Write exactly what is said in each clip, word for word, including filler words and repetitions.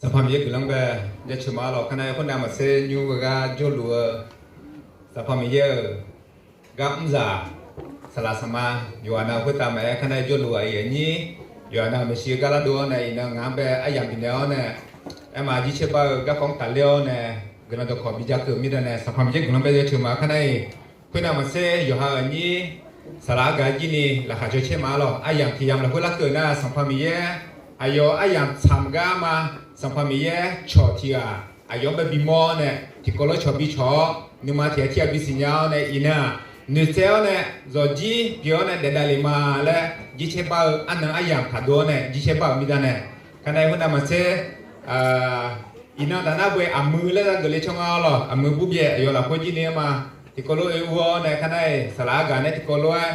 Sanqpaq Miqyaer guiqlanq bae jaceuq ma lawq. Kanae khoernav maqtser nymr-eu gar jawrluf-eu Sanqpaq Miqyaer-euq gar mrzaq saqlaq saqma yawqghaq nav khoertav maqaer, kanae jawrluf aqyuif aqnyir yawqghaq nav-euq maeqshi-eu gar lardov-awr nae, iqnan ngaq-anr bae aryamq bifnaeq-awr nae, aerma jircaer bar-eu garkawv-anr tafler-awr nae, guiqlanq dawqkawq bi ja keuv-eu mirnae nae, Sanqpaq Miqyaer guiqlanq bae jaceuq ma. Kanae-iq khoernav maqtser yawqha-euq aqnyir saqlaq argaq jir ni laqkhaq caw caer ma lawq. Aryamq tiq yamq lafkhoer larkeuv nar, Sanqpaq Miqyaer aqyawf aryamq tsaq maqgar ma. Sanqpaq Miqyaer cawq tiq ghaq aqyawf-anr bae bimawr-awr nae, tiqkawv lof-aer cawq bi cawq-awr, nuima tiq ghaq tir ghaq bisiq nya-awr nae, iqnan-aq noeqtsaev-awr nae, zawqjir pyeuf-awr nae daef davlef ma laer jircaer bar-eu arnan aryamq taqdov-awr nae jircaer bar-euq mirnae nae, kanae khoernav maqtser iqnan taf nar bae aqmuiq laer za geufle caw nga lawq. Aqmuiq burbyaev aqyawf lafkhoer jir ni-aer ma. Tiqkawv lof-aer ur-awr nae, kanae-iq saqlaq argaq nae tiqkawv lof-aer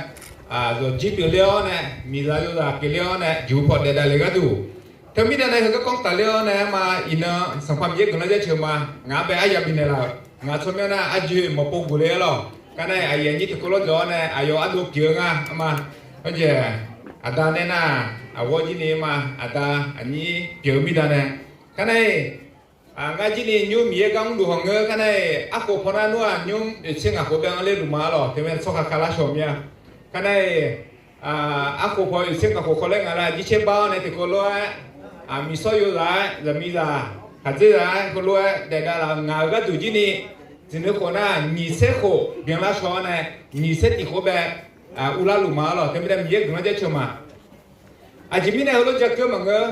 zawqjir pyeufler-awr nae, miqzaq yawzaq pyeufler-awr nae, juq paw daef davlef gharduq, teumirnae nae heugar kawv tafler-awr nae aerma, iqnan Sanqpaq Miqyaer guiqlanq jaceuq ma. Ngaq-anr bae aryamq bifnaeq laf-euq ngaq tsawrmyanr nar arjeuq mawqpov guvler-awr lawq. Kanae aqyuif aqnyir tiqkawv lof dawq-awr nae aqyawf ardov pyeuf-eu nga aerma. Khoerjeq aqda nae nar, aqghawr jir ni ma, aqda aqnyir pyeuf-eu mirnae nae, kanae-iq ngar jir ni nymr Miqyaer gar mrluf hawq ngeur. Kanae-iq arkhof paw nar nmr-aq nymr oeqtser ngaq khof bae-anr ler luf ma lawq. Teumirnae tsawrkhav khav lar shawq mir-a. Kanae-iq arkhof paw oeqtser ngaq khof khawf laer ngaq lav jircaer bar-awr nae tiqkawv lof-aer miqsawr yawzaq-aer zaqmiqzaq khaqdzerzaq-aer heulof-aer daef davlaf-euq ngaq-euq gharduq jir ni, tiqnui khof nar nyiq tser khof byanlar shaw-awr nae, nyiq tser tiq khof bae uvlar luf ma lawq. Teumirnae Miqyaer guiqlanq jaceuq ma. Aqjeq mirnae heulof ja keuv maqngeur.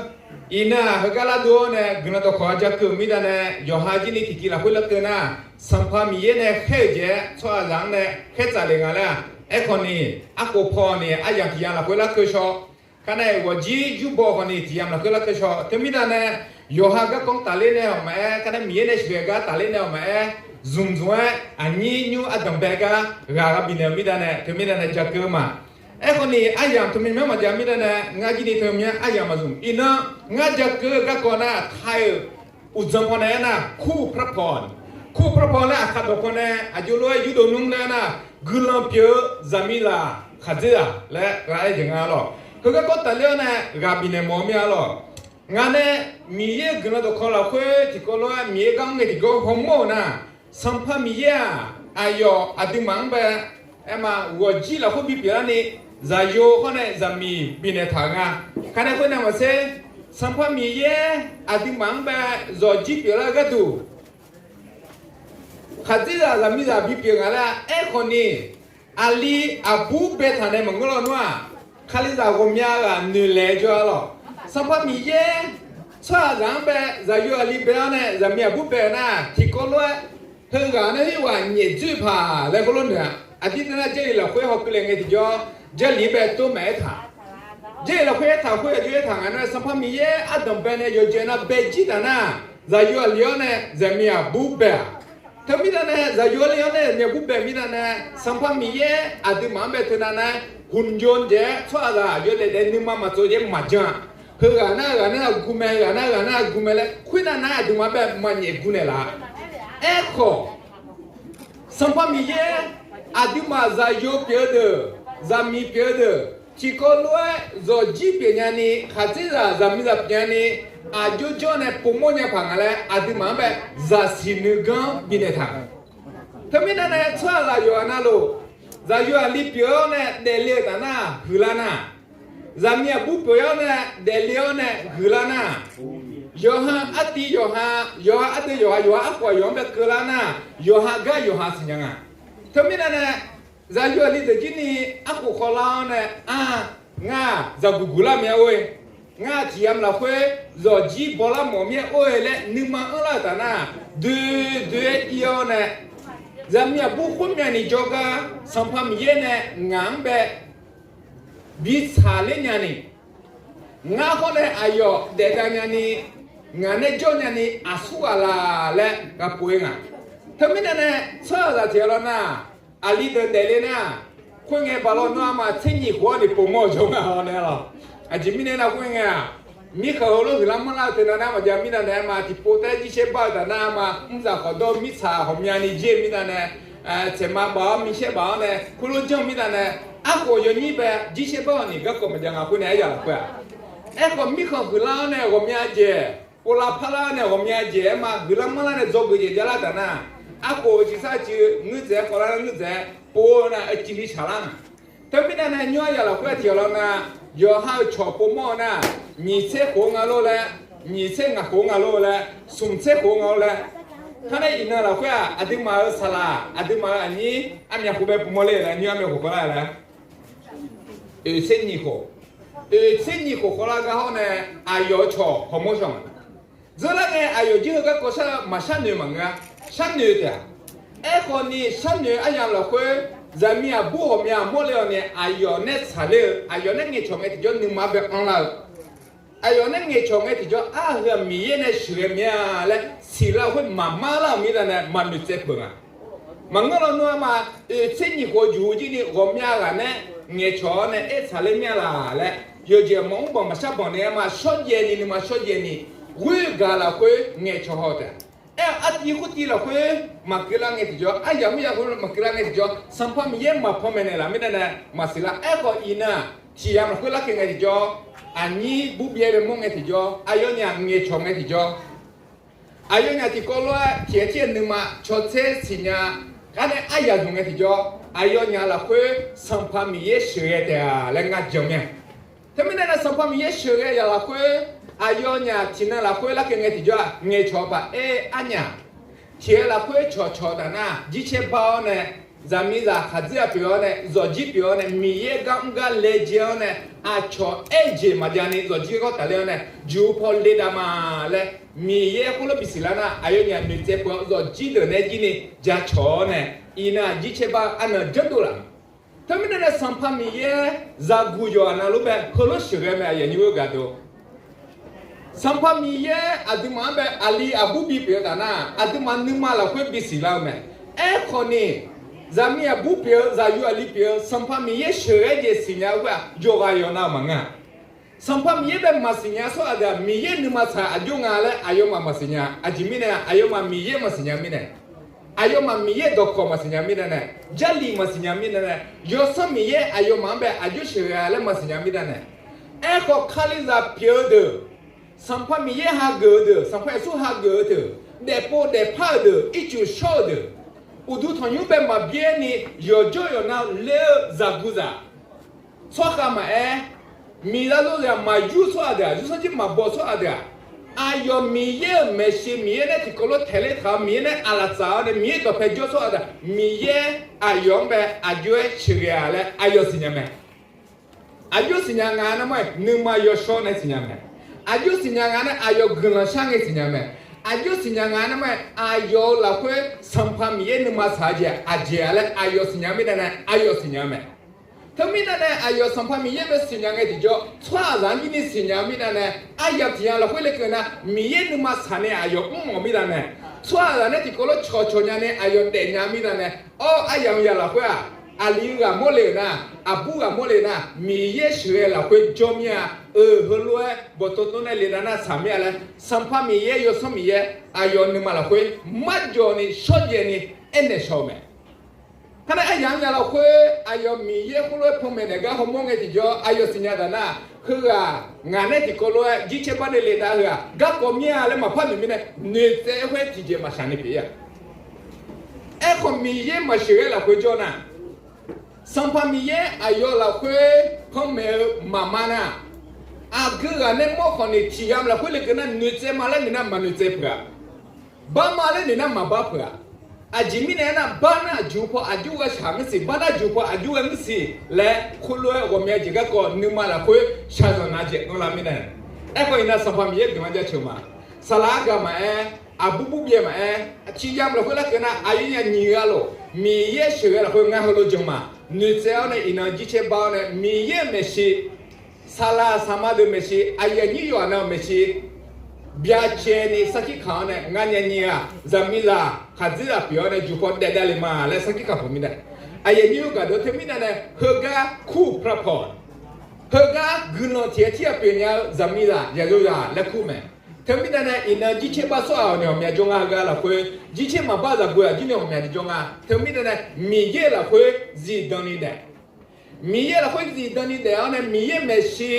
Iqnan-aq heugar lardov-awr nae guiqlanq dawqkawq-a ja keuv-euq mirnae nae, yawqha jir ni tiqtiv lafkhoer larkeuv nar, Sanqpaq Miqyaer nae khaer-euq jeq-aer tsawrhaqzaq-anr nae khaer tsaf le nga laer-aq, aerkhawf ni, arkhof paw ni aryamq tiq yamq lafkhoer larkeuv shaw. Kanae-iq ghawqjir yurbaw khawf ni tiq yamq lafkhoer larkeuv shaw. Teumirnae nae yawqha garkawv-anr tafler nae-awq maqaer, kanae Miqyaer nae sheuqghae gar tafler nae-awq maqaer, zmq zmq-aer aqnyir nymr ardanqbae gar ghaq gha bifnaeq-euq mirnae nae, teumirnae nae ja keuv ma. Aerkhawf ni aryamq teumyanr maqjav mirnae nae, ngar jir ni teumyanr aryamq maqzmq. Iqnan ngar ja keuv-eu garkawv nar, taq-euq uqdzan paw nae aernar, kur prapaw, kur prapaw laer aqkaq dawq paw nae aqjox lof-aer yurdov nmr laer aernar, guiqlanq pyeuf-eu zaqmiqzaq khaqdzerzaq laer ghaq-aer jeq nga lawq. Heugar kawv tafler-awr nae ghaq bifnaeq mawf-eu mir-a lawq. Ngaq nae Miqyaer-euq guiqlanq dawqkawq lafkhoer tiqkawv lof-aer Miqyaer gar mr ngae tiqgar hawmawr-euq nar, Sanqpaq Miqyaer-aq aqyawf aqduimaf-anr bae aerma ghawqjir lafkhoer bipyeuf larni, zaqyo hawr nae zaqmiq bifnaeq taq-euq nga. Kanae khoernav maqtser, Sanqpaq Miqyaer aqduimaf-anr bae zawqjir pyeuflar-eu gharduq, khaqdzerzaq zaqmiqzaq bipyeuf nga laer aerkhawf ni, aqli aqbur baetaq nae maqngeur lawnmr-aq, Kalizaq ghawqmya ghaq noeqlaeq jawr-a lawq. Sanqpaq Miqyaer tsawrhaqzaq-anr bae zaqyo aqli bae-awr nae zaqmiq aqbur bae-eu nar, tiqkawv lof-aer heughaq nae khoerghaq nyaef dzoer paq laer khoerlof noeq-a. Aqdir teunar Jarlif lafkhoer hawkeuv le ngae tiqjawr, Jarlif-anr bae tov maqaer taq. Jarlif lafkhoer aertaq khoer aqjox aertaq nga nar, Sanqpaq Miqyaer ardanqbae nae yawqjeq nav bae jir taf nar, zaqyo aqli-awr nae zaqmiq aqbur bae-aq. Teumirnae nae zaqyo aqli-awr nae zaqmiq aqbur bae mirnae nae, Sanqpaq Miqyaer aqduimaf-anr bae teunav nar, hmqjov jeq-aer tsawrhaqzaq yawdaef daef nuima maqtsov jeq maqjan-a. Heughaq nar ghaq nar aqguv mae, ghaq nar ghaq nar aqguv mae laer khoernav nar aqduimaf bae maqnyaef guv naeqlaf-a. Aerkhawf, Sanqpaq Miqyaer aqduimaf zaqyo pyeuf-eu deuq, zaqmiq pyeuf-eu deuq, tiqkawv lof-aer zawqjir pyeuf nyani, khaqdzerzaq zaqmiqzaq pyeuf nyani, aqjox jawr nae povmawr nya paq nga laer aqduimaf-anr bae zaqsiq nuiganr bifnaeq taq. Teumirnae nae tsawrhaqzaq yawqghaq navluf, zaqyo aqli pyeuf-awr nae daefle-eu taf nar huiqlar nar, zaqmiq aqbur pyeuf-awr nae daefle-awr nae huiqlar nar, yawqha artiv yawqha, yawqha ardeuv yawqha, yawqha arkhof yawq-anr bae keuvlar nar, yawqha gar yawqha siqnya nga. Teumirnae nae zaqyo aqli deuq jir ni arkhof khawvlar-awr nae, aq, ngar zaqguq guqlar mir-aer or-e, ngar tiq yamq lafkhoer zawqjir bawlar mawf mir-aer or-e laer nuima anrlar-euq taf nar, doe doe-aer ir-awr nae, zaqmiq aqbur khoermyani jawrgar Sanqpaq Miqyaer nae ngaq-anr bae bi tsaqler nyani, ngar hawr nae aqyawf daef dav nyani, ngaq nae jawr nyani aqsur ghaq laf laer ghaq pov-ir nga. Teumirnae nae tsawrhaqzaq tiq ghaq lawr nar, aqli deuq daefle nar, khoerngae baq lawr nawr arma tser nyiq khof-awr ni povmawr-eu jawr nga-awr nae lawq. Aqjeq mirnae nar khoerngae-aq, mirkhanq heulof huiqlar manrlar-eu teunav nar maqjav mirnae nae arma tiqpov taef-aer jirsaer bar-eu taf nar arma mrzaq khawf dawr mirtsaq ghawqmyani jer mirnae nae, tsaeqma baf-awr micaer baf-awr nae khoerlof janr mirnae nae, arkhof yawnyir bae jirsaer bar-awq ni garkawv maqjav nga khoer nae aryaq lafkhoer-aq. Aerkhawf mirkhanq huiqlar-awr nae ghawqmya jeq Povlav parlar nae ghawqmya jeq-aer ma huiqlar manrlar nae dzawgeuf jeq javlar taf nar, arkhof-eu ciqsar civ-eu ngeur dzaeq-aer khawvlar ngeur dzaeq-aer pov-eu nar-aq, civ li shaqlar nga. Teumirnae nae nymr aryamq lafkhoer-aq tiqghaq lawr nar, yawqha-euq cawq povmawr-eu nar, nyiq tser khof nga lor laer, nyiq tser ngaq khof nga lor laer, smq tser khof nga lor laer. Kharnae iqnan lafkhoer-aq, aqduimaf-euq saqlaq, aqduimaf-euq aqnyir armyaq khof bae povmawr ler laer, nymr armyaq khof khawvlar laer, oeq tser nyiq khof, oeq tser nyiq khof khawvlar gar hawr nae, aqyawf-euq cawq hawmawr shawq-a. Dzeurlar ngae aqyawf jir heugar kawv shar-eu maqsharnoeq maqngeur-a. Sharnoeq taef-a. Aerkhawf ni sharnoeq-eu aryamq lafkhoer, zaqmiq aqbur ghawqmya mawrle-awq ni aqyawf nae tsaqler-eu, aqyawf nae ngaeqcawq ngae tiqjawr nuima bae anrlar-eu, aqyawf nae ngaeqcawq ngae tiqjawr arheuq-aq Miqyaer nae sheuqghae mir-a laer siqlar-eu khoer maqmar lar-euq mirnae nae maqnoeq tsaev peuq nga. Maqngeur lawnmr-aer ma, oeq tser nyiq khof juq jir ni ghawqmya ghaq nae ngaeqcawq-awr nae aer tsaqler mir-a laq laer, yawqjeq maqmr banq maqshar banq ni-aer ma, shawrjaev ni nuima shawrjaev ni, ghoer-eu gaq lafkhoer ngaeqcawq haw taef-a. Aer-eu artiv khoertiv lafkhoer maqkeuv lar ngae tiqjawr, aryamq murya khoer maqkeuv lar ngae tiqjawr, Sanqpaq Miqyaer maqpanmaeq naeqlaf mirnae nae maqsiq lar. Aerkhawf iqnan-aq, tiq yamq lafkhoer larkeuv ngae tiqjawr, aqnyir burbyaev bae mawr ngae tiqjawr, aqyawfnyaf ngaeqcawq ngae tiqjawr, aqyawfnyaf tiqkawv lof-aer tiq-aer tir-aer nuima cawtser siqnya gar nae aryaq zmq ngae tiqjawr, aqyawfnyaf lafkhoer Sanqpaq Miqyaer sheuqghae taef-a laer ngar jan mir-a. Teumirnae nae Sanqpaq Miqyaer sheuqghae yaq lafkhoer, aqyawfnyaf tiqnan lafkhoer larkeuv ngae tiqjawr-aq, ngaeqcawq paq-aer arnyaf tiq-aer lafkhoer cawqcawq taf nar, jircaer bar-awr nae, zaqmiqzaq khaqdzerzaq pyeuf-awr nae, zawqjir pyeuf-awr nae, Miqyaer gar mr gar laejae-awr nae, aqcawq aer jeq maqjav ni zawqjir garkawv tafler-awr nae, juq paw le dav ma laer Miqyaer khoerlof bisiq lar nar, aqyawfnyaf noeqtsaev peuq-awr zawqjir deuq nae jir ni jacawq-awr nae, iqnan-aq jircaer bar-eu arnan janrdov laf. Teumirnae nae Sanqpaq Miqyaer zaqguq yawqghaq navluf bae heulof sheuqghae mae, aqyuif aqnyir gharduq. Sanqpaq Miqyaer aqduimaf-anr bae aqli aqbur bipyeuf-eu taf nar, aqduimaf nuima lafkhoer bisiq lar-eu mae. Aerkhawf ni, zaqmiq aqbur pyeuf-eu, zaqyo aqli pyeuf-eu, Sanqpaq Miqyaer sheuqghae jeq siqnya-eu khoer-aq, yawqghaq yawqnav maqngeur-a. Sanqpaq Miqyaer bae maqsiqnya tsawrhaq deuq-aq, Miqyaer nuima tsaq aqjox nga laer aqyawfmaf maqsiqnya. Aqjeq mirnae, aqyawfmaf Miqyaer maqsiqnya mirnae, aqyawfmaf Miqyaer dawqkawq maqsiqnya mirnae nae, Jarlif maqsiqnya mirnae nae, Yawsanr Miqyaer aqyawfmaf-anr bae aqjox sheuqghae laer maqsiqnya mirnae nae. Aerkhawf, Kalizaq pyeuf-eu deuq, Sanqpaq Miqyaer hageuf-eu deuq, Sanqpaq Yeqsur hageuf-eu deuq, daefpov daefpar-euq deuq, ircuf shawr-euq deuq, uqduq tanqnymr bae maqbyaer ni yawqjawr yawqnav ler-eu zaqguqzaq, tsawrkhav maqaer, miqzaq lozaq maqyur tsawrhaq deuq-aq, yursanr jir maqbaw tsawrhaq deuq-aq, aqyawf Miqyaer-euq maeqshi, Miqyaer nae tiqkawv lof taeqler taq-awr, Miqyaer nae aqlaf tsaf-awr nae, Miqyaer dawqpae jawr tsawrhaq deuq-aq, Miqyaer aqyawf-anr bae aqjox-aer sheuqghae-a laer aqyawf siqnya mae. Aqjox siqnya nga nar ma-aer, nuima yawshawr nae siqnya mae. Aqjox siqnya nga nar, aqyawf guiqlanq shar ngae siqnya mae. Aqjox siqnya nga nar ma-aer, aqyawf-euq lafkhoer Sanqpaq Miqyaer nuima tsaq-eu jeq aqjeq-a laer aqyawf siqnya mirnae nae aqyawf siqnya mae. Teumirnae nae aqyawf Sanqpaq Miqyaer bae siqnya ngae tiqjawr, tsawrhaqzaq-anr jir ni siqnya-eu mirnae nae, aryamq tiq yamq lafkhoer lekeuv nar, Miqyaer nuima tsaq nae aqyawf mr mawf mirnae nae, tsawrhaqzaq nae tiqkawv lof cawqcawq nya nae aqyawf daef nya mirnae nae, awr, aryamq yamq lafkhoer-aq, aqli ghaq mawrle-euq nar, aqbur ghaq mawrle nar, Miqyaer sheuqghae lafkhoer jawr mir-a. Euq, heulof-aer bawqtov tov nae le dav nar tsaq mir-a laer, Sanqpaq Miqyaer, Yawsanr Miqyaer, aqyawf nuima lafkhoer marjawv ni shawrjaev ni aernaeq shaw-eu mae. Kharnae aryamq yamq lafkhoer aqyawf Miqyaer khoerlof-aer panmaeq naeq gar hawmawr ngae tiqjawr aqyawf siqnya taf nar, heughaq ngaq nae tiqkawv lof-aer jircaer bar nae le dav-eu heu-aq garkawv mir-a laer maqpar noeq mirnae, noeqtsaev-aer khoer tiqjeq maqshaq ni pyeuf-ir-a. Aerkhawf, Miqyaer maqsheuqghae lafkhoer jawr nar, Sanqpaq Miqyaer aqyawf lafkhoer panmaeq-eu maqma nar, aqgeu ghaq nae mawr khawf ni tiq yamq lafkhoer lekeuv nar noeqtsaev ma laer noeq nar maqnoeqtsaev peuq-a. Bar ma laer noeq nar maqbar peuq-a. Aqjeq mirnae aernar, bar nar juq paw aqjox ghae shaq ngeur siq, bar nar juq paw aqjox ghae ngeur siq laer khoerlof-aer ghawqmya jeq garkawv nuima lafkhoer shaqzanq nav jeq anrlar mirnae. Aerkhawf iqnan Sanqpaq Miqyaer guiqlanq jaceuq ma. Saqlaq argaq maqaer, aqbur bur byaev maqaer, tiq yamq lafkhoer larkeuv nar aqyawfnyaf nyiq ghaq lof Miqyaer sheuqghae lafkhoer ngar heulof jan ma. Noeqtsaev-awr nae iqnan jircaer bar-awr nae Miqyaer-euq maeqshi, saqlaq saqma deuq maeqshi, aqyuif aqnyir yawqghaq nav-euq maeqshi byacaevni sarkir kaq-awr nae ngar nya nyiq ghaq zaqmiqzaq khaqdzerzaq pyeuf-awr nae juq paw daef davle ma laer sarkir kaq peuq mirnae. Aqyuif aqnyir gaq deuq teumirnae nae heugar kur-euq plavpawq, heugar guiqlanq tiq ghaq tir ghaq pyeuf nya-eu zaqmiqzaq yaqzawzaq laer kur mae. Teumirnae nae iqnan jircaer bar tsawrhaq-awq ni ghawqmya jawr nga. Heugar lafkhoer jircaer maqbar zaqguq-aq jir ni ghawqmya ni jawr nga. Teumirnae nae Miqyaer lafkhoer zifdan ni daef, Miqyaer lafkhoer zifdan ni daef-awr nae Miqyaer maeqshi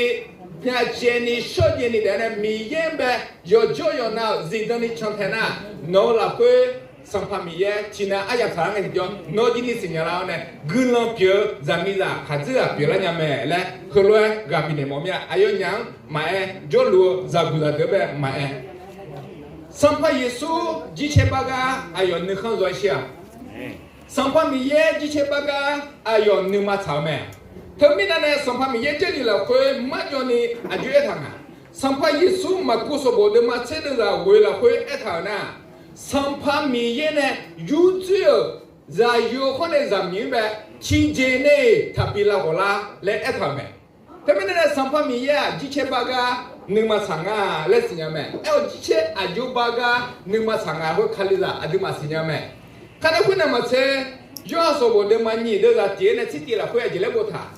Myavcaevni shawrjaevni taef-aer nae Miqyaer-anr bae yawqjawr yawqnav-euq zifdan ni cantae nar, nawq-eu lafkhoer Sanqpaq Miqyaer tiqnan aryamq saqlar ngae tiqjawr, nawr jirni siqnya lar-awr nae guiqlanq pyeuf-eu zaqmiqzaq khaqdzerzaq pyeuflar nya mae laer heulof-aer ghaq bifnaeq mawf mir-a. Aqyawfnyaf-anr maqaer, jawrluf-eu zaqguq zaqdeuq-anr bae maqaer, Sanqpaq Yeqsur jircaer bar gar aqyawf nuikhanr zaw-aer shir-aq. Sanqpaq Miqyaer jircaer bar gar aqyawf nuima tsaq-eu mae. Teumirnae nae Sanqpaq Miqyaer Jarlif lafkhoer marjawvni aqjox aertaq nga. Sanqpaq Yeqsur Maqkuv sanqbof deuvma tser deuvzaq ghoe lafkhoer aertaq-euq nar, Sanqpaq Miqyaer nae yurdzoer-euq zaqyo hawr nae zaqmiq-anr bae tiqjeq nae-iq taqbi lav ghawq lar laer aertaq-euq mae. Teumirnae nae Sanqpaq Miqyaer-aq jircaer bar gar nuima tsaq nga laer siqnya mae. Aer-awq jircaer aqjox bar gar nuima tsaq nga khoer Kalizaq aqduimaf siqnya mae. Kharnae khoernav maqtser, Yorhaq sanqbof deuvma nyiq deuvzaq tiq-aer nae tser tiq lafkhoer aqjeq laer boftaq,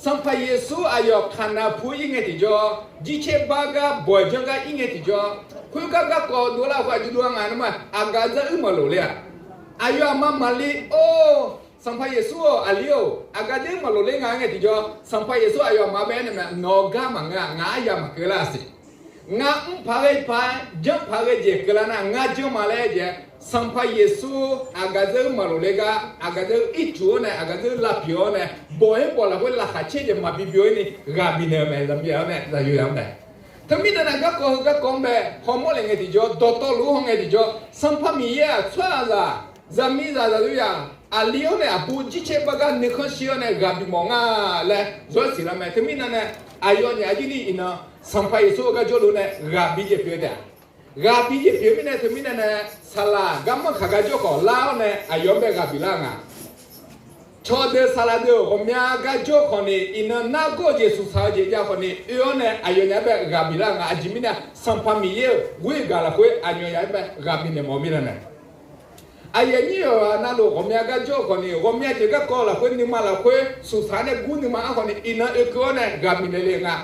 Sanqpaq Yeqsur aqyawf kaqnav pu-aer ir ngae tiqjawr, jircaer bar gar bawq-aer janr gar ir ngae tiqjawr, khoergar garkawv dovlar khoer aqjox dov-a nga nar ma, aqgaf dzaruir maqlof ler-aq. Aqyawf aqma maqli or, Sanqpaq Yeqsur-or, aqli-or, aqgaf dzaruir maqlof ler nga ngae tiqjawr, Sanqpaq Yeqsur aqyawf aqma bae aernaeq mae, nawq-eu gar maqngeur-a, ngaq aryamq maqkeuv lar siq. Ngar mr paq ghae paq-aer janr paq ghae jeq keuvlar nar, ngar janr ma laer aer jeq-aer, Sanqpaq Yeqsur aqgaf dzaruir maqlof ler gar, aqgaf dzaruir ircuf-awr nae, aqgaf dzaruir lavpyeuf-awr nae, bawq-aer bawq lafkhoer laqkhaq caer jeq maqbi byov-ir ni ghaq bifnaeq-eu mae, zaqmiqzaq-anr mae, zaqyo zaq-anr mae. Teumirnae nae garkawv heu garkawv-anr bae hawmawr le ngae tiqjawr, dawqtawvluf-anr haw ngae tiqjawr, Sanqpaq Miqyaer-aq tsawrhaqzaq, zaqmiqzaq zaqyo zaq, aqli-awr nae aqbur jircaer bar gar nuikhanr shir-awr nae ghaq bimawf nga laer zawr-aer siqlar mae. Teumirnae nae aqyawfnyaf aqjir ni iqnan Sanqpaq Yeqsur-eu gar jawrluf nae ghaq bi jeq pyeuf-eu taef-a. Ghaq bi jeq pyeuf-eu mirnae teumirnae nae saqlaq garmanr kaq gar jawr khawf lar-awr nae aqyawf-anr bae ghaq biflar nga. Cawqdeuq saqlaq deuq ghawqmya gar jawr khawf ni, iqnan nargawr-eu jeq suqsaq-eu jeq jav khawf ni oe-awr nae aqyawfnyaf-anr bae ghaq biflar nga. Aqjeq mirnae Sanqpaq Miqyaer-euq ghoer gaq lafkhoer aqyawfnyaf-anr bae ghaq bifnaeq mawf-eu mirnae nae, aqyuif aqnyir yawqghaq navluf ghawqmya gar jawr khawf ni, ghawqmya jeq garkawv lafkhoer nuima lafkhoer suqsaq nae gur nuima-anr khawf ni iqnan oekeuv-awr nae ghaq bifnaeq le nga.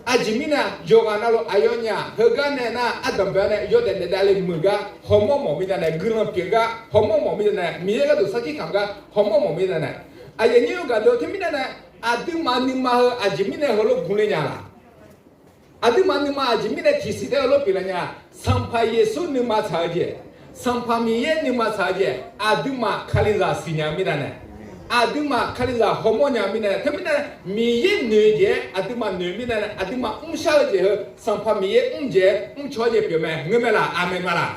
Aqjeq mirnae yawqghaq navluf aqyawfnyaf heugar nae nar ardanqbae-awr nae yawdaef daef davle muiq gar hawmawr mawf mirnae nae, guiqlanq pyeuf gar hawmawr mawf mirnae nae, Miqyaer gharduq sarkir kamq gar hawmawr mawf mirnae nae, aqyuif aqnyir-eu gaqdeuq teumirnae nae aqduimaf nuima heu aqjeq mirnae heulof gu le nya laq? Aqduimaf nuima aqjeq mirnae tiqsiq taef-aer heulof pyeuflar nya? Sanqpaq Yeqsur nuima tsaq-eu jeq, Sanqpaq Miqyaer nuima tsaq-eu jeq, aqduimaf Kalizaq siqnya-eu mirnae nae, aqduimaf Kalizaq hawmawr nya-eu mirnae, teumirnae Miqyaer noeq jeq-aer aqduimaf noeq mirnae nae, aqduimaf mrshar-eu jeq heu Sanqpaq Miqyaer mr jeq-aer mrcaw-aer jeq pyeuf mae. Ngeur mae laq? Aqmeq ma laq?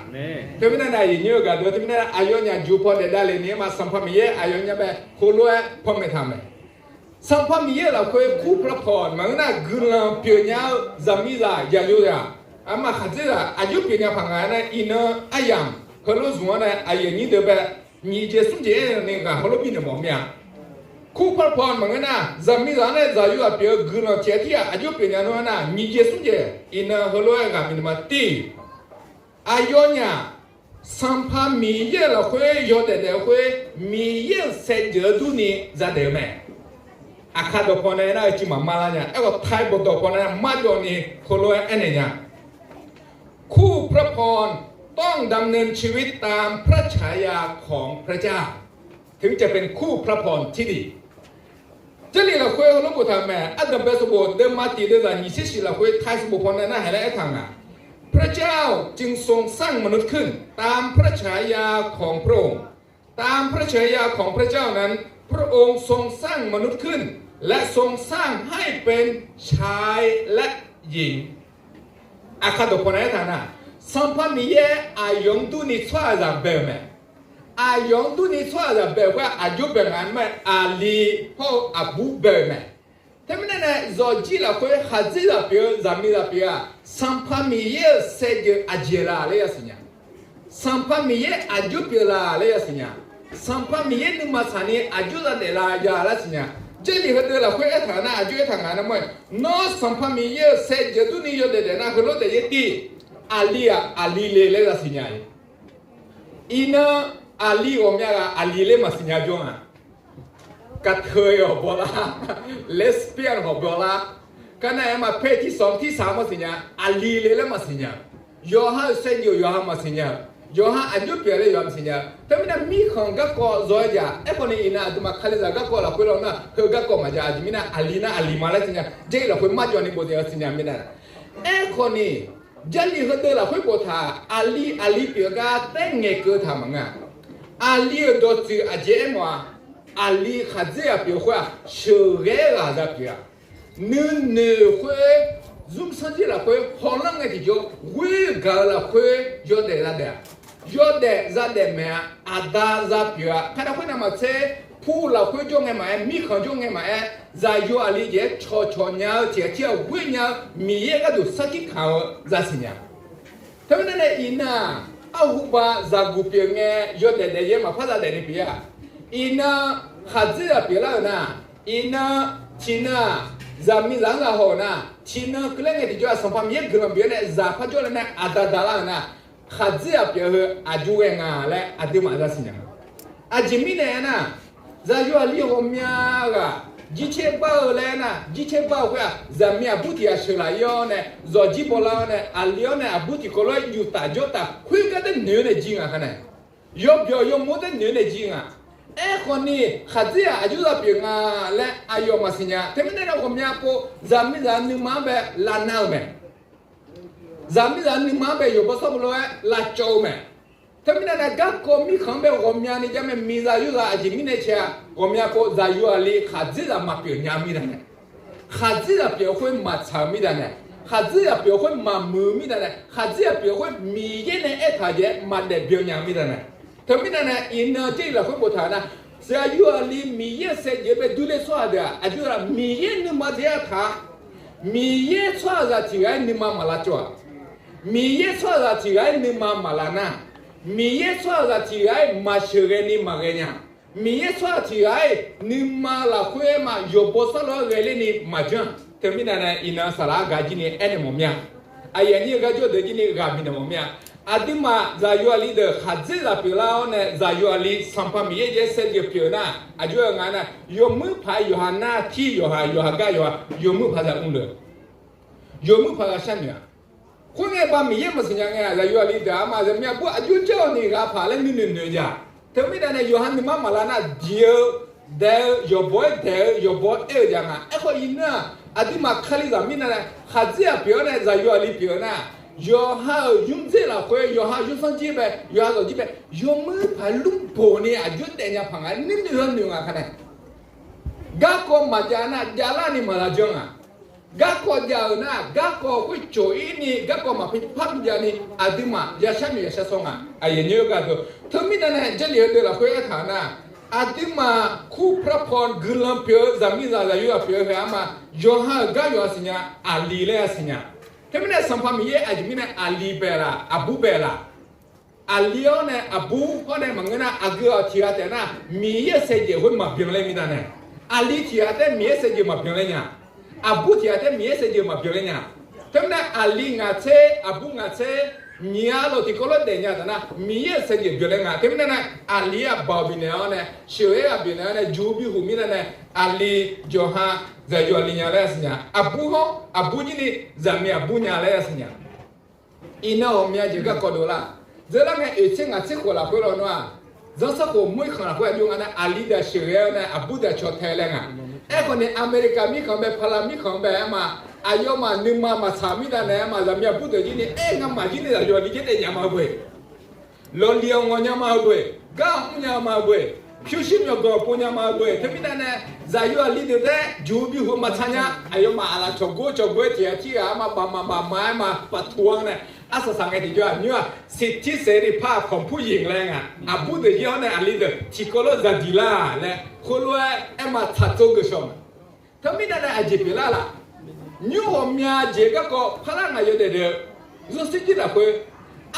Teumirnae nae aqyuif aqnyir-eu gaqdeuq teumirnae aqyawfnyaf juq paw daef davle ni-aer ma Sanqpaq Miqyaer aqyawfnyaf bae heulof-aer panmaeq taq mae. Sanqpaq Miqyaer-euq lafkhoer kurpaq pawq maqngeur nar guiqlanq pyeufnya-eu zaqmiqzaq yaqyo zaq, aqma khaqdzerzaq aqjox pyeufnya paq nga-aer nae iqnan aryamq heulof zmq-anr nae aqyuif aqnyir deuq bae nyiq jeq smr jeq-aer ni ghaq heulof bifnaeq mawf mir-a. Kurpaq pawq maqngeur nar zaqmiqzaq-anr nae zaqyo zaq pyeuf-eu guiqlanq tiq ghaq tirghaq aqjox pyeufnya nar-aer nar nyiq jeq smr jeq iqnan heulof-aer ghaq bifnaeq ma. Tir, aqyawfnyaf Sanqpaq Miqyaer-euq lafkhoer yawdaef daef-eu khoer Miqyaer-euq saevdzeuf-eu durni zadaef-eu mae. Aqkar dawqpaw nae nar-eu cuiv maqmar lar nya. Aerkhawf Taiq bawq dawqpaw nae marjawv ni heulof-aer aernaeq nya. คู่พระพร ต้องดำเนินชีวิตตามพระฉายาของพระเจ้า ถึงจะเป็นคู่พระพรที่ดี Jarlif lafkhoer heulof boftaq-euq mae. Ardanqbae sanqbof deuvma tiq deuvzaq nyiq tser shif lafkhoer Taiq sanqbof paw nae narhaq laer aertaq nga. พระเจ้าจึงทรงสร้างมนุษย์ขึ้นตามพระฉายาของพระองค์ ตามพระฉายาของพระเจ้านั้น พระองค์ทรงสร้างมนุษย์ขึ้น และทรงสร้างให้เป็นชายและหญิง Aqkar dawqpaw nae aertaq nar, Sanqpaq Miqyaer aqyawf-anr durni tsawrhaqzaq bae-euq mae. Aqyawf-anr durni tsawrhaqzaq bae-euq khoer-aq, aqjox bae nga mae, aqli hawr-eu aqbur bae-euq mae. Teumirnae nae zawqjir lafkhoer khaqdzerzaq pyeuf-eu zaqmiqzaq pyeuf-aq, Sanqpaq Miqyaer-euq saevdzeuf aqjeq laf laer yasiq nya. Sanqpaq Miqyaer aqjox pyeuf laf laer yasiq nya. Sanqpaq Miqyaer nuima tsaqni aqjox zadaef laf ya laer siqnya. Jarlif heudeuq lafkhoer aertaq nar aqjox aertaq nga nar mawr-aer, nawr Sanqpaq Miqyaer-euq saevdzeuf durni yawdaef daef nar heulof daef yaer tir. Aqli-aq aqli le laer zaqsiq nya. Iqnan aqli ghawqmya ghaq aqli ler maqsiq nya jawr nga. Kateu-eu hawq bawlar, lesbian hawq bawlar, kar nar-aer ma paer tirsawq tirsaq maqsiq nya, aqli le laer maqsiq nya. Yawqha-euq saevdzeuf yawqha maqsiq nya-eu. Yawqha aqjox pyeuf laer yawqha maqsiq nya. Teumirnae mirkhanq garkawv zaw-aer jaq. Aerkhawf ni iqnan aqduimaf Kalizaq garkawv lafkhoer lawr nar heu garkawv maqjav. Aqjeq mirnae aqli nar aqli ma laer siqnya. Jarlif lafkhoer marjawv ni bof taef-a siqnya mirnae. Aerkhawf ni Jarlif heudeuq lafkhoer boftaq aqli aqli pyeuf gar taer ngaeqkeuv taq maqnga. Aqli-euq dawqtsuif aqjeq aermawf-a. Aqli khaqdzerzaq pyeuf khoer-aq sheuqghae-aer ghaq za pyeuf-a. Nuinoeq khoer, zmrsanr jir lafkhoer hawlanr ngae tiqjawr ghoer gaq-eu lafkhoer yawdaef zadaef-a. Yawdaef zadaef maeq-a. Aqda za pyeuf-a. Kar nar khoer navmaqtser, pu lafkhoer jawr ngae maqaer, mirkhanq jawr ngae maqaer, zaqyo aqli jeq-aer cawqcawq nya-eu tiq ghaq tir-aq ghoer nya-eu Miqyaer gharduq sarkir kamq-eu zaqsiq nya. Teumirnae nae iqnan-aq, arhu ba zaqguq pyeuf ngae yawdaef daef yaer maqpar zadaef ni pyeuf-a. Iqnan khaqdzerzaq pyeuflar-euq nar, iqnan tiqnan-aq, zaqmiqzaq-anr zaqhaw-euq nar, tiqnan keuvlar ngae tiqjawr-aq Sanqpaq Miqyaer guiqlanq bif-awr nae zaq par jawrle nae aqda daqlar-euq nar, khaqdzerzaq pyeuf-eu heu aqjox ghae nga laer aqduimaf zaqsiq nya. Aqjeq mirnae aernar, zaqyo aqli ghawqmya ghaq jircaer bar-eu laer aernar, jircaer bar-eu khoer-aq zaqmiq aqbur tiq ghaq sheuqlaf-ir-awr nae, zawqjir bawlar-awr nae, aqli-awr nae aqbur tiqkawv lof-aer yuftaf jawrtaf khoergar daer noeq-eu nae jir nga kar nae, yawbyawq yawmuiq-anr daer noeq-eu nae jir nga. Aerkhawf ni khaqdzerzaq aqjox zaq pyeuf nga laer aqyawf maqsiq nya. Teumirnae nae ghawqmya pov zaqmiqzaq nuima-anr bae lavnar-eu mae. Zaqmiqzaq nuima-anr bae yawqbaw sawr bawlof-aer lavcawv-eu mae. Teumirnae nae garkawv mirkhanq-anr bae ghawqmyani jar mae. Miqzaq yawzaq aqjeq mirnae cae-a. Ghawqmya pov zaqyo aqli khaqdzerzaq maqpyeuf nya-eu mirnae, khaqdzerzaq pyeuf-eu khoer maqtsaq-eu mirnae, khaqdzerzaq pyeuf-eu khoer maqmuiq-eu mirnae, khaqdzerzaq pyeuf-eu khoer Miqyaer nae aertaq jeq-aer maqdaef byan nya-eu mirnae. Teumirnae nae iqnan Jarlif lafkhoer boftaq nar, zaqyo aqli Miqyaer-euq saevdzeuf bae durler tsawrhaq deuq-aq aqjox-aq Miqyaer nuima deuq-aer taq-a. Miqyaer tsawrhaqzaq tiq ghaq-aer nuima maqlavcawv-aq. Miqyaer tsawrhaqzaq tiq ghaq-aer nuima maqlav nar, Miqyaer tsawrhaqzaq tiq ghaq-aer maqsheuqghae ni maqghae nya. Miqyaer tsawrhaq tiq ghaq-aer nuima lafkhoer-aer ma yawqbaw sawr lof-aer ghaeler ni maqjanr. Teumirnae nae iqnan saqlaq-aer gaq jir ni aernaeq mawf mir-a. Aqyuif aqnyir-eu gar jawr deuq jir ni ghaq bifnaeq mawf mir-a. Aqduimaf zaqyo aqli deuq khaqdzerzaq pyeuflar-awr nae zaqyo aqli Sanqpaq Miqyaer jeq-aer saevdzeuf pyeuf nar aqjox-aer nga nar, yawmuiq paq-aer yawqha nar tir yawqha, yawqha gar yawqha, yawmuiq paq zaq mrluf, yawmuiq paq ghaq sharnoeq-a. Khoerngae ba Miqyaer maqsiq nya ngae-aq, zaqyo aqli deuq-aq ma zaqmiq aqbur aqjox jar-awq ni ghaq paq laer nuinoeq noeq jaq. Teumirnae nae yawqha nuima maqlav nar diq-eu daef-eu yawqbaw-aer daef-eu yawqbaw aer-eu jaq nga. Aerkhawf iqnan-aq aqduimaf Kalizaq mirnae nae khaqdzerzaq pyeuf-awr nae zaqyo aqli pyeuf-eu nar, yawqha-euq nymrdzer lafkhoer yawqha-euq yawsanr jir bae yawqha zawqjir bae yawmuiq paq lmrboq ni aqjox daefnya paq nga nuinoeq-awr noeq nga kar nae. Garkawv maqjav nar javlar ni maqlav janr nga. Garkawv jav-euq nar garkawv khoer coq-ir ni garkawv maqpar bi jav ni aqduimaf yashar noeq yashar sawr nga. Aqyuif aqnyir-eu gharduq teumirnae nae Jarlif heudeuq lafkhoer aertaq-eu nar, aqduimaf kur paqpawq guiqlanq pyeuf-eu zaqmiqzaq zaqyo-aq pyeuf-eu heu-aq ma, yawqha-euq gar yawqha siqnya aqli laer-a siqnya. Teumirnae Sanqpaq Miqyaer aqjeq mirnae aqli bae laf aqbur bae laf? Aqli-awr nae aqbur hawr nae maqngeur nar aqgeu-aq tiq ghaq taef nar Miqyaer-euq saevdzeuf khoer maqbyan laer mirnae nae, aqli tiq ghaq taef Miqyaer saevdzeuf maqbyan laer nya. Aqbur tiq ghaq taef Miqyaer saevdzeuf maqbyan laer nya. Teumirnae aqli ngaq tser aqbur ngaq tser nyiq-a lawq tiqkawv lof daefnya taf nar Miqyaer-euq saevdzeuf byan laer nga. Teumirnae nae aqli-aq baoq bifnaeq-awr nae sheuq-aer ghaq bifnaeq-awr nae juq bifhuq mirnae nae aqli jawqha zaqyo aqli nya laer-a siqnya. Aqbur hawr aqbur jir ni zaqmiq aqbur nya laer-a siqnya. Iqnan ghawqmya jeq garkawv dovlar. Dzeurlar ngae oeq tser ngaq tser khof lafkhoer lawnmr-aq, zanrsanrkhof mur-ir khanq lafkhoer aqjox nga nar aqli deuq-aq sheuqghae-awr nae aqbur deuq-aq caw tae laer nga. Aerkhawf ni America mirkhanq bae paqlaq mirkhanq bae-aer ma, aqyawfmaf nuima maqtsaq mirnae nae-aer ma zaqmiq aqbur deuq jir ni aer ngamaf jir ni zaqyo aqli jaer daef nya ma heu boe. Lawqliq-awq ngawq nya ma heu boe, gar-awq mrnya ma heu boe, pyurshuir myawqganq pov nya ma heu boe. Teumirnae nae zaqyo aqli deuq taef-aer juq bifhuq maqtsaq nya. Aqyawfmaf aqlaf cawqgor cawqgor-aer tiq ghaq tir ghaq-aer ma bafma bafma-aer ma paqtuq-anr nae arsaq saq ngae tiqjawr-aq nymr-aq siqtir saeqri par-aq kawqpur yiq laer nga. Aqbur deuq jir-awr nae aqli deuq tiqkawv lof zaqdiq lar laer khoerlof-aer aer ma tsaqtsov geufshawq ma. Teumirnae nae aqjeq pyeuflar laf? Nymr ghawqmya jeq garkawv parlar ngaq yawdaef deuq zanrsanr jir lafkhoer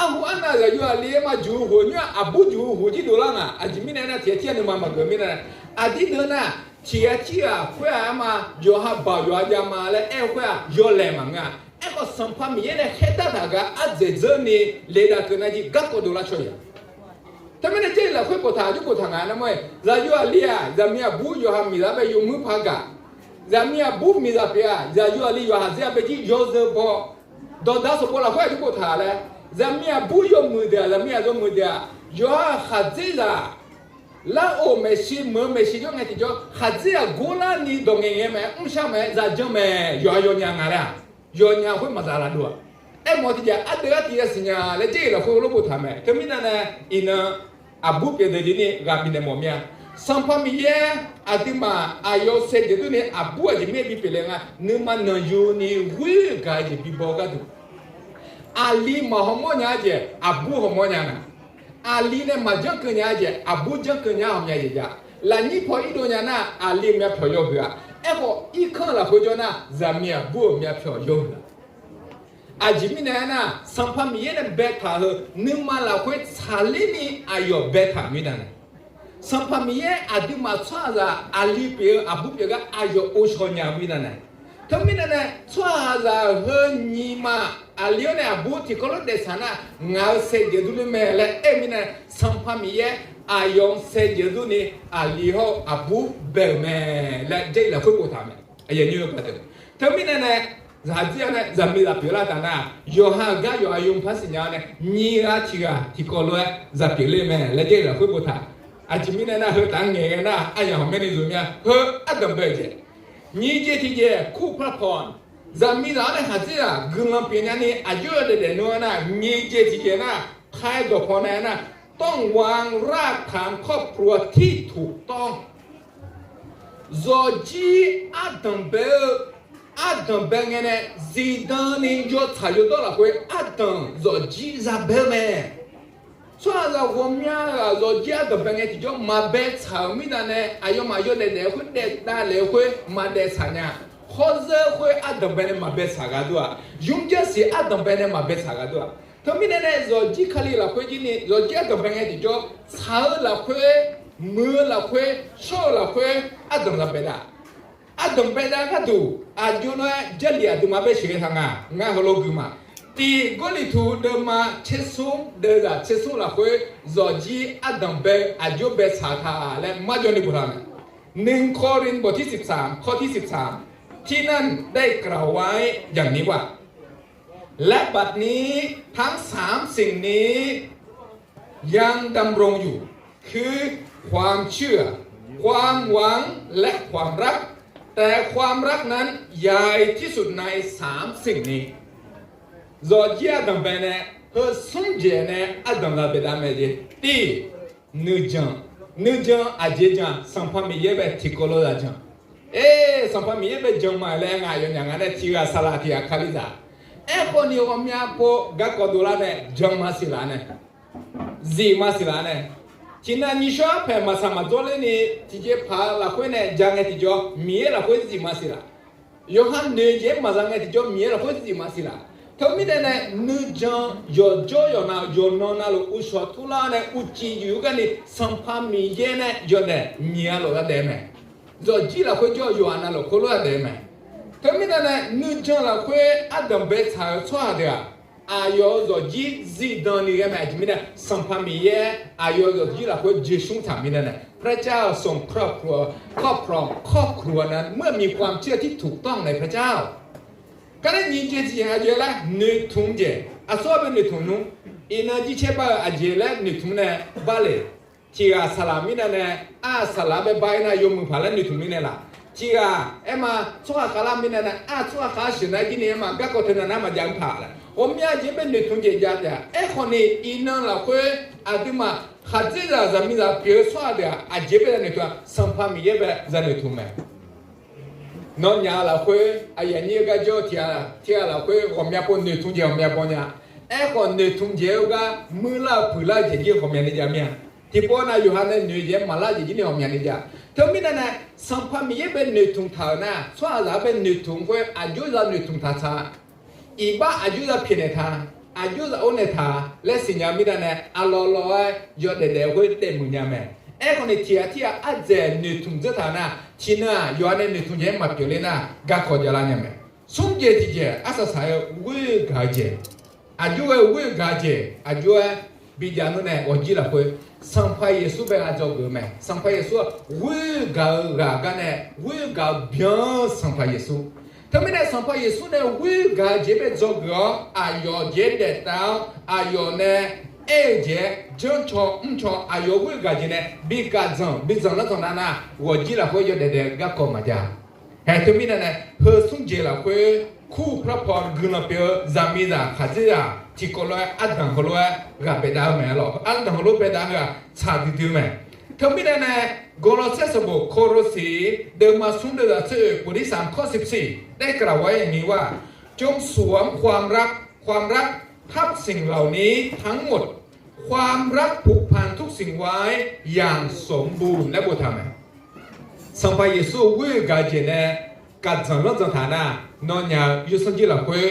arhu arnav zaqyo aqli-aer ma juq-eu hoq nymr-aq aqbur juq-eu hoq jir dovlar nga. Aqjeq mirnae aernar tiq ghaq tir ghaq nuima maqgeuf mirnae. Aqdir deuq nar tiq ghaq tir ghaq khoer-aq aer ma yawqha baoq yawqha jav ma laer aer-eu khoer-aq yawlaeq maqngeur-a. Aerkhawf Sanqpaq Miqyaer nae khaerdar taq gar ardzaeq dzeur ni le dav keuv nar jir garkawv dovlar caw ya. Teumirnae Jarlif lafkhoer boftaq aqjox boftaq nga nar mawr-aer zaqyo aqli-aq zaqmiq aqbur yawqha miqzaq bae yawmuiq paq gaq. Zaqmiq aqbur miqzaq pyeuf-aq zaqyo aqli yawqha zir-a bae jir yawzeu baw. Dawqda sanqbof lafkhoer aqjox boftaq laer Zaqmiq aqbur yawmuiq deuq-aq, zaqmiq aqyawmuiq deuq-aq, yawqha-euq khaqdzerzaq, lar-oq maeqshi meuq-eu maeqshi jawr ngae tiqjawr, khaqdzerzaq gorlarni dawq ngaeq ngae mae-aer, mrshar mae-aer, zaqjan mae, yawqha yawnya nga laer-aq, yawnya khoer maqzaq laf dov-aq. Aermawf-eu tiqjeq ardeuv-ar tiq ya siqnya laer Jarlif lafkhoer lof boftaq mae. Teumirnae nae iqnan aqbur pyeuf deuq jeq ni ghaq bifnaeq mawf mir-a. Sanqpaq Miqyaer aqduimaf aqyawf saevdzeuf durni aqbur aqjeq mirnae bipyeuf le nga, nuima nanqyuni ghoer gaq-eu jeq bibaw-eu gharduq, aqli maqhaw mawr nya-eu jeq aqbur haw mawr nya nga. Aqli nae maqjanr keuv nya-eu jeq aqbur janr keuv nya-a haw mya jeq jav. Lafnyir paw irdov nya nar aqli myavpyawq yawhuiq-a. Aerkhawf irkanr lafkhoer jawr nar zaqmiq aqbur-euq myavpyawq yawhuiq-a. Aqjeq mirnae aernar, Sanqpaq Miqyaer nae baetaq-eu nuima lafkhoer tsaqler ni aqyawf baetaq mirnae, Sanqpaq Miqyaer aqduimaf tsawrhaqzaq aqli pyeuf-eu aqbur pyeuf gar aqyawf ghovshaw nya-eu mirnae. Teumirnae nae tsawrhaqzaq heu nyiq ma aqli-awr nae aqbur tiqkawv lof daef tsaq nar, ngaq-euq saevdzeuf durler mae laer aer-eu mirnae, Sanqpaq Miqyaer aqyawf-anr saevdzeuf durni aqli hawr-eu aqbur bae-euq mae laer Jarlif lafkhoer boftaq mae. Teumirnae nae zaqdzir-awr nae zaqmiqzaq pyeuflar taf nar, yawqha-euq gar yawqha yawmuiq par siqnya-awr nae nyiq ghaq tiq ghaq tiqkawv lof-aer zaq pyeufler mae laer Jarlif lafkhoer boftaq. Aqjeq mirnae nar, heu taf-anr ngaeq ghae nar aryamq hawq maerni zmq mir-a. Heu ardanq bae-eu jeq, nyiq jeq tiqjeq kur par paw, zaqmiqzaq-awr nae khaqdzerzaq guiqlanq pyeufnya ni aqjox yawdaef daef nmr-a nar, nyiq jeq tiqjeq nar, ใคร dawqpaw nae nar, ต้องวางรากฐานครอบครัวที่ถูกต้อง zawqjir ardanq bae-eu, ardanq bae ngae nae zifdan ni yawtsaq yawdawr lafkhoer ardanq zawqjir za bae-eu mae. Tsawrhaqzaq ghawqmya ghaq zawqjir ardanq bae ngae tiqjawr maqbae tsaq-euq mirnae nae aqyawfmaf yawdaef daef-eu khoer daef davlef-eu khoer maqdaef tsaq nya. Khawrzeur khoer ardanq bae nae maqbae tsaq gha dur-aq, yurjanr siq ardanq bae nae maqbae tsaq gha dur-aq. Teumirnae nae zawqjir Kali lafkhoer jir ni zawqjir ardanq bae ngae tiqjawr tsaq-eu lafkhoer, muiq-eu lafkhoer, shawr-eu lafkhoer ardanq za bae dav. Ardanq bae dav gharduq aqjox nawr-aer Jarlif aqduimaf bae sheuqghae taq nga. Ngar heulof gui ma. Tiq Gawrliqtu deuvma tsersmr deuvzaq tsersmr lafkhoer zawqjir ardanq bae aqjox bae tsaq taq laer marjawv ni boftaq mae. หนึ่งโครินธ์ บทที่สิบสาม ข้อที่สิบสาม ที่นั่นได้กล่าวไว้อย่างนี้ว่า และบัดนี้ทั้งสามสิ่งนี้ยังดำรงอยู่ คือความเชื่อ ความหวัง และความรัก แต่ความรักนั้นใหญ่ที่สุดในสามสิ่งนี้ Zawqjir ardanq bae nae heu smr jeq nae ardanq za bae dav mae jeq. Tir, nuijan. Nuijan aqjeq jan, Sanqpaq Miqyaer bae tiqkawv lof za jan. Aer, Sanqpaq Miqyaer bae jan ma laer ngaq yawnyaf nga nae tiq ghaq saqlaq tiq ghaq Kalizaq. Aerkhawf ni ghawqmya pov garkawv dovlar nae jan ma siq laf nae, zif ma siq laf nae, tiqnan nyiq shawr paeq maqsaq maqdzawr ler ni tiqjeqpaq-eu lafkhoer nae ja ngae tiqjawr Miqyaer lafkhoer zif ma siq laf. Yawqha noeq jeq-aer maqza ngae tiqjawr Miqyaer lafkhoer zif ma siq laf. Teumirnae nae nuijan yawqjawr yawqnan yawqnan navluf uqshawq turlar nae uqcif yuf-eu garni Sanqpaq Miqyaer nae yawdaef nyiq-a lof-aer daef mae. Zawqjir lafkhoer jawr-eu yawqha navluf khoerlof-aer daef mae. Teumirnae nae nuijan lafkhoer ardanq bae tsaq-eu tsawrhaq deuq-aq, aqyawf-euq zawqjir zifdan ni ghae mae. Aqjeq mirnae Sanqpaq Miqyaer aqyawf-euq zawqjir lafkhoer jeqsmr taq mirnae nae พระเจ้าทรงครอบครอง ครอบครองนั้นเมื่อมีความเชื่อที่ถูกต้องในพระเจ้า Kar nae nyiq jeq tiqjeq aqjeq laer noeqtmq jeq, aqsur-a bae noeqtmq nymr, iqnan jircaer bar-eu aqjeq laer noeqtmq nae bar le. Tiq ghaq saqlaq mirnae nae, aq saqlaq bae bar-ir nar yawmuiq paq laer noeqtmq mirnae laf. Tiq ghaq aer ma, tsawrhaq khavlar mirnae nae, aq tsawrhaq khav sheuq nar jir ni aer ma, garkawv teunav nar maqjav-anr paq laer ghawqmya jeq bae noeqtmq jeq jav taef-a. Aerkhawf ni iqnan lafkhoer aqduimaf khaqdzerzaq zaqmiqzaq pyeuf-eu tsawrhaq deuq-aq, aqjeq bae za noeqtmq-a, Sanqpaq Miqyaer bae za noeqtmq mae. Nawnyaf-eu lafkhoer aqyuif aqnyir-eu gar jawr-eu tiq ghaq, tiq ghaq lafkhoer ghawqmya pov noeqtmq jeq ghawqmya baw nya. Aerkhawf noeqtmq jeq-eu gar muirlar-eu puiqlar-eu jeq jir ghawqmya ni jav mir-a. Tiqpov nav yawqha nae noeq-eu maqlar jeq jir ni ghawqmya ni jav. Teumirnae nae Sanqpaq Miqyaer bae noeqtmq taq-euq nar, tsawrhaqzaq-anr bae noeqtmq khoer aqjox za noeqtmq taq taq, iqbax aqjox za pyaeqnaeq taq, aqjox za ornaeq taq laer siqnya mirnae nae, aqlawq lawq-aer yawdaef daef-eu khoer daefmuiq nya mae. Aerkhawf ni tiq ghaq tir ghaq ardzaeq noeqtmq dzeur taq nar, tiqnan-aq yawqha nae noeqtmq jeq-aer maqpyeuf ler nar, garkawv javlar nya mae. Smr jeq tiqjeq arsaq saq-aer ghoer-eu gaq-eu jeq, aqjox-aer ghoer-eu gaq-eu jeq, aqjox-aer bijav nmr nae ghawqjir lafkhoer Sanqpaq Yeqsur bae ghaq dzawgeuf-eu mae. Sanqpaq Yeqsur-aq ghoer-eu gaq-eu ghaq gar nae ghoer-eu gaq-eu byan-eu Sanqpaq Yeqsur. Teumirnae Sanqpaq Yeqsur nae ghoer gaq-eu jeq bae dzawgeuf-awr, aqyawf jeq-aer daef tav-awr, aqyawf nae aer-eu jeq-aer janrcaw mrcaw, aqyawf ghoer gaq jeq nae bi gaq dzanq bi dzanq lanr dzanq nav nav, ghawqjir lafkhoer yawdaef daef-eu garkawv maqjav. Haeq teumirnae nae heu smr jeq lafkhoer, kur พระพร guiqlanq pyeuf-eu zaqmiqzaq khaqdzerzaq tiqkawv lof-aer ardanq heulof-aer ghaq baedav-eu mae lawq. Ardanq heulof baedav heu-aq tsaq duidui-eu mae. Teumirnae nae Gawrlawrsaer sanqbof โคโลสี deuvma smr deuvzaq tser oeq บทที่สาม ข้อสิบสี่ ได้กล่าวไว้อย่างนี้ว่า จงสวมความรัก ความรักทับสิ่งเหล่านี้ทั้งหมด ความรักผูกพันทุกสิ่งไว้อย่างสมบูรณ์ laer boftaq mae. Sanqpaq Yeqsur ghoer gaq-eu jeq nae gaq dzanq lanr dzanq taq nar, nawnyaf-euq yawsanr jir lafkhoer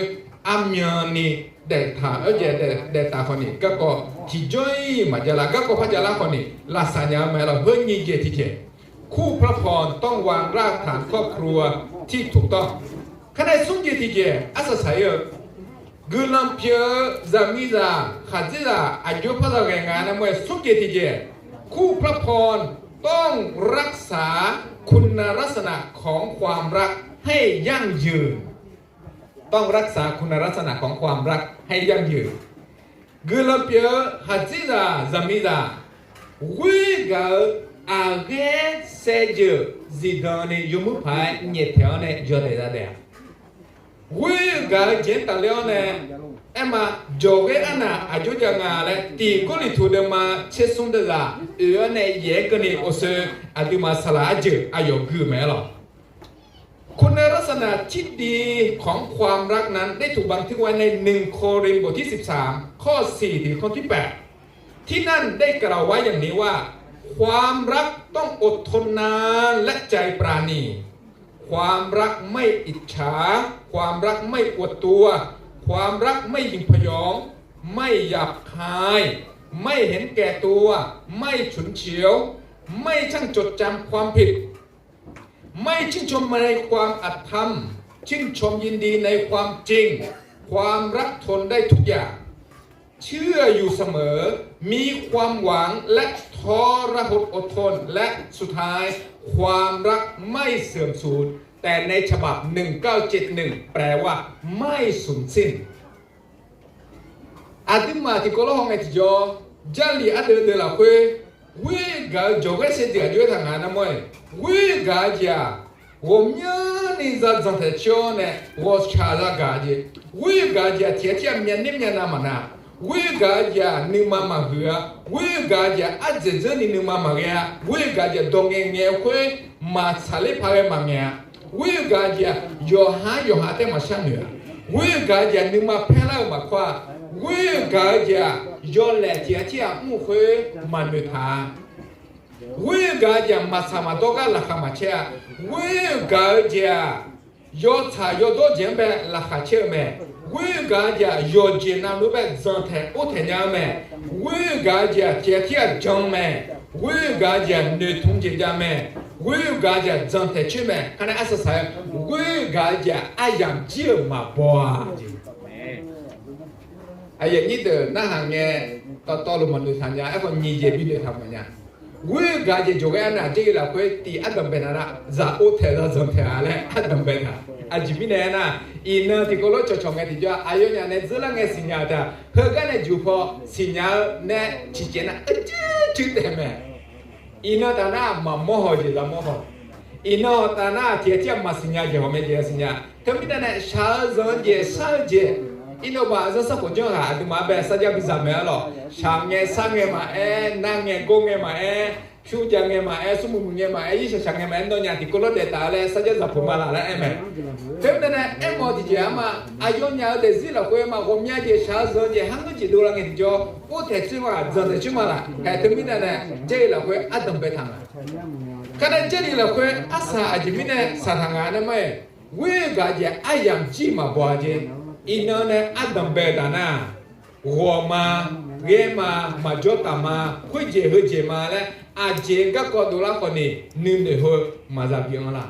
armyanni daeftaq-eu jeq daeftaq khawf ni garkawv tiqjawr-ir maqjav lar, garkawv par javlar khawf ni lavsav nya-eu mae lawq. Heu nyiq jeq tiqjeq, คู่พระพร ต้องวางรากฐานครอบครัวที่ถูกต้อง Kar nae smr jeq tiqjeq arsaq saq-ir-eu, guiqlanq pyeuf-eu zaqmiqzaq khaqdzerzaq aqjox par zaq ghae nga nae mawr-aer smr jeq tiqjeq, คู่พระพร ต้องรักษาคุณลักษณะของความรักให้ยั่งยืน ต้องรักษาคุณลักษณะของความรักให้ยั่งยืน Guiqlanq pyeuf-eu khaqdzerzaq zaqmiqzaq ghoer gaq-eu aqghaer saevdzeuf zifdan ni yawmuiq paq-aer nyaeftaeq-awr nae yawdaef zadaef-a. Ghoer gaq-eu jeq-anr tafler-awr nae, aerma, jawqghaer arnaq aqjox jav nga laer tiq Gawrliqtu deuvma tser smr deuvzaq oeq-awr nae yaef-aer keuvni awqshoe aqduimaf saqlaq arjeuq aqyawf gui-eu mae-aer lawq. คุณลักษณะที่ดีของความรักนั้นได้ถูกบันทึกไว้ใน หนึ่งโครินธ์ บทที่สิบสาม ข้อสี่ ถึงข้อที่แปด ที่นั่นได้กล่าวไว้อย่างนี้ว่า ความรักต้องอดทนนานและใจปราณี ความรักไม่อิจฉา ความรักไม่อวดตัว ความรักไม่หยิ่งพยอง ไม่หยาบคาย ไม่เห็นแก่ตัว ไม่ฉุนเฉียว ไม่ช่างจดจำความผิด ไม่ชื่นชมในความอธรรม ชื่นชมยินดีในความจริง ความรักทนได้ทุกอย่าง เชื่ออยู่เสมอ มีความหวังและทรหดอดทน และสุดท้าย ความรักไม่เสื่อมสูญ แต่ในฉบับ หนึ่งเก้าเจ็ดหนึ่ง แปลว่า ไม่สูญสิ้น Aqduimaf tiqkawv lawr hawngae tiqjawr, Jarlif ardeuv deuv lafkhoer ghoer gaq-eu jawqghaer saevdzeuf aqjox-aer taq nga nar mawr-aer, ghoer gaq-eu jeq-aq, ghawqmyanrni zadzanq taeq coer-awr nae ghawqshaq zagaq jeq, ghoer gaq-eu jeq-aq tiq ghaq tir-aq myavner myavnav maqnav, ghoer gaq-eu jeq-aq nuima maqhuiq-a, ghoer gaq-eu jeq-aq ardzaeq dzeur ni nuima maqghae-a, ghoer gaq-eu jeq-aq dawq ngaeq ngaeq-eu khoer maqtsaq ler paq ghae maqngaeq-a, ghoer gaq-eu jeq-aq yawqha-anr yawqha taef maqshar noeq-a, ghoer gaq-eu jeq-aq nuima paerlar-eu maqkawr-a, ghoer gaq-eu jeq-aq yawlaeq tiq ghaq tir-aq mr-eu khoer maqnoeq taq-a, ghoer gaq-eu jeq-aq maqtsaq maqdawr gar laqkhaq maqcaer-a, ghoer gaq-eu jeq-aq yawtsaq yawdawr jeq-anr bae laqkhaq caer-eu mae, ghoer gaq-eu jeq-aq yawqjeq navluf bae dzanqtaeq ortaeq nya-eu mae, ghoer gaq-eu jeq-aq tiq ghaq tir-aq jan-eu mae, ghoer gaq-eu jeq-aq noeqtmq jeq jav mae, ghoer gaq-eu jeq-aq dzanqtaeq coer mae. Kar nae arsaq saq-aer ghoer gaq-eu jeq-aq aryamq jir-euq maqbaw-a jeq. Aqyuif aqnyir deuq narhaq ngae, tawvtawvluf maqnoeq taq nya. Aerkhawf nyiq jeq bi noeqtaq mawf nya. Ghoer gaq-eu jeq jawqghaer arnaq Jarlif lafkhoer tiq ardanq bae nar nar, zaq or taeq zaq dzanq taeq-a laer ardanq bae taq. Aqjeq mirnae aernar, iqnan tiqkawv lof cawqcawq ngae tiqjawr-aq, aqyawfnyaf nae dzeurlar ngae siqnya-eu taq, heugar nae juq paw siqnya-eu nae ciqcaev nar, aercuir cuir taef mae. Iqnan taf nar maqmawr haw jeq za mawr haw. Iqnan taf nar tiq ghaq tir-aq maqsiqnya jeq hawq mae jeq-a siqnya. Teumirnae nae shaq-eu zanq-eu jeq shar-eu jeq, iqnan baq zanrsanrkhof janr ghaq aqduimaf-anr bae sarjar bidzaq mae-a lawq. Shaq ngae sar ngae maqaer, nar ngae gawr ngae maqaer, pyur jav ngae maqaer, smrmuiq muiq ngae maqaer, yirshaq shaq ngae maqaer, nawnyaf tiqkawv lof daef taf-eu laer sarjar zaqpoq ma laq laer aer mae. Teumirnae nae aermawf tiqjeq-a ma, aqyawfnyaf-eu daefzir lafkhoer ma ghawqmya jeq shaq-eu zanq-eu jeq har ngeur jeq dovlar ngae tiqjawr, or taeq coer ma laq, dzanq taeq coer ma laq. Haeq teumirnae nae Jarlif lafkhoer ardanq bae taq nga. Kar nae Jarlif lafkhoer arsaq aqjeq mirnae saqtaq nga nae ma-aer, ghoer gaq-eu jeq aryamq jir maqbaw-a jeq. Iqnan nae ardanq bae-eu taf nar, ghawq ma, ghaer ma, maqjawr taf ma, khoerjeq heujeq ma laer aqjeq garkawv dovlar khawf ni nuinoeq heu maqza bi anr lar.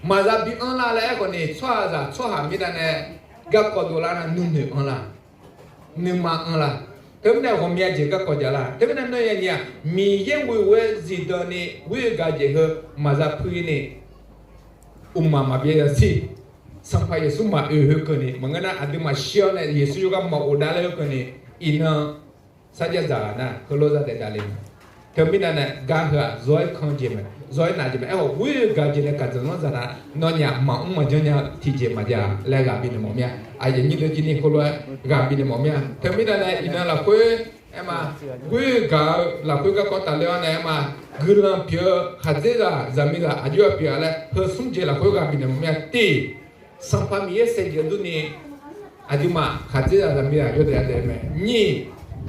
Maqza bi anr lar laer aerkhawf ni tsawrhaqzaq tsawrhaq mirnae nae garkawv dovlar nar nuinoeq anr lar. Nuima anr lar. Teumirnae ghawqmya jeq garkawv jav lar. Teumirnae nawnyaf nyiq-aq, Miqyaer ghoe ghoe-aer zifdan ni ghoer gaq-eu jeq heu maqza puir ni mqmaq maqbyav zaqsiq, Sanqpaq Yeqsur maqoe heu keuvni maqngeur nar, aqduimaf shir-awr nae Yeqsur jawrgar maqof davler heu keuvni, iqnan sarjax dzaq ghaq nar heulof zadaef davle ma. Teumirnae nae gar heu-aq zawr-aer kan jeq mae, zawr-aer naf jeq mae. Aerkhawf ghoer-eu gaq jeq nae gaqdzanq lanr zaq nar, nawnyaf maqmr maqjanr nya-eu tiqjeq maqjav laer ghaq bifnaeq mawf mir-a. Aqyuif aqnyir deuq jir ni khoerlof-aer ghaq bifnaeq mawf mir-a. Teumirnae nae iqnan lafkhoer aerma, ghoer-eu gaq-eu lafkhoer garkawv tafler-awr nae aerma, guiqlanq pyeuf-eu khaqdzerzaq zaqmiqzaq aqjox-aer pyeuf-a laer heu smr jeq lafkhoer ghaq bifnaeq mawf mir-a. Tiq, Sanqpaq Miqyaer saevdzeuf durni aqduimaf khaqdzerzaq zaqmiqzaq yawdaef yadaef mae. Nyiq,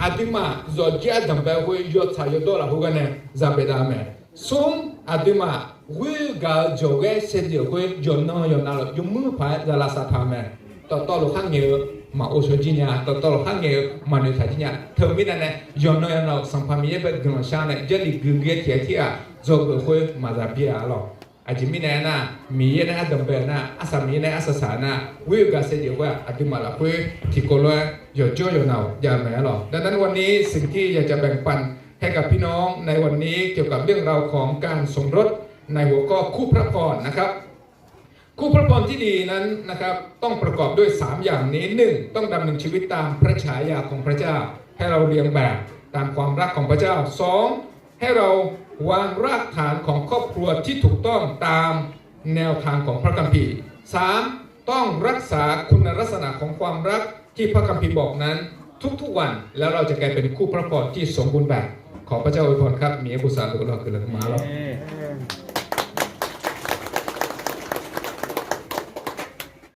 aqduimaf zawqjar danqbae khoer yawtsaq yawdawr lafkhoer gar nae zabaef dav mae. Smr, aqduimaf ghoer-eu gaq-eu jawqghaer saevdzeuf khoer yawqnan yawqnan laf yawmuir paq-aer zaqlaf saqtaq mae. Dawqtawvluf kharngaeq-eu maqghov shawr jir nya, dawqtawvluf kharngaeq-eu maqnoeq taq jir nya. Teumirnae nae yawqnan yawqnan-euq Sanqpaq Miqyaer bae guiqlanq shar nae Jarlif guiqghae tiq-aer tir-aq, dzawgeuf khoer maqzaq bir-a lawq. Aqjeq mirnae aernar, Miqyaer nae ardanqbae-eu nar, arsaq Miqyaer nae arsaq saq-eu nar, ghoer-eu gaq saevdzeuf khoer-aq, aqduimaf lafkhoer tiqkawv lof-aer yawqjawr yawqnan-euq jav mae-a lawq. ดังนั้นวันนี้สิ่งที่อยากจะแบ่งปันให้กับพี่น้องในหัวข้อคู่พระพรนะครับ คู่พระพรที่ดีนั้นนะครับ ต้องประกอบด้วยสามอย่างนี้ หนึ่ง ต้องดำเนินชีวิตตามพระฉายาของพระเจ้า ให้เราเรียนแบบตามความรักของพระเจ้า สอง ให้เราวางรากฐานของครอบครัวที่ถูกต้องตามแนวทางของพระคัมภีร์ สาม ต้องรักษาคุณลักษณะของความรักที่พระคัมภีร์บอกนั้นทุกๆวัน แล้วเราจะกลายเป็นคู่พระพรที่สมบูรณ์แบบ ขอพระเจ้าอวยพรครับ Miqyaer bosav luf lawq guiqlanq ma lawq.